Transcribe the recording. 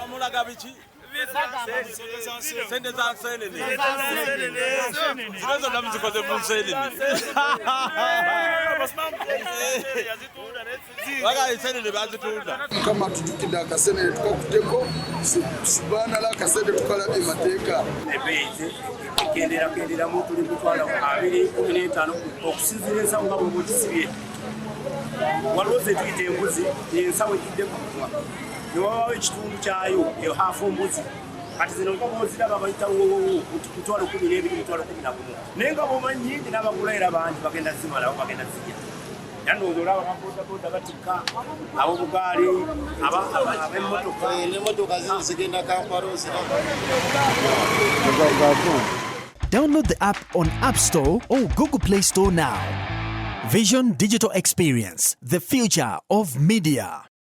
Mulaga biki? Sente za nsenene. Zino zonna muzikoze mu nsenene. Baga ensenene bazitunda. Mukama atujjukidde akasenene tukakuteko subanala akasente tukalabye mateeka. Ebbeeyi ekendera kenderamu tuli mitwalo 215 okusinziira ensawo nga bw'oba ogisibye. Waliwo ze tuyita embuzi, ensawo ejjudde ku mutwa ne wabawo ekitundu kyayo eyo haafu mbuzi. Kati zino nga bw'oziraba bayita wowowo 12,000, 11,000, naye nga bw'oba nnyingi n'abagula era bangi bagenda zimalawo, bagenda zirya. Era ndowooza olaba ababodaboda batikka, ab'obugaali, ab'emmotoka. N'emmotoka zino zigenda Kampala oziraba. Download the app on App Store or Google Play Store now. Vision Digital Experience, the future of media.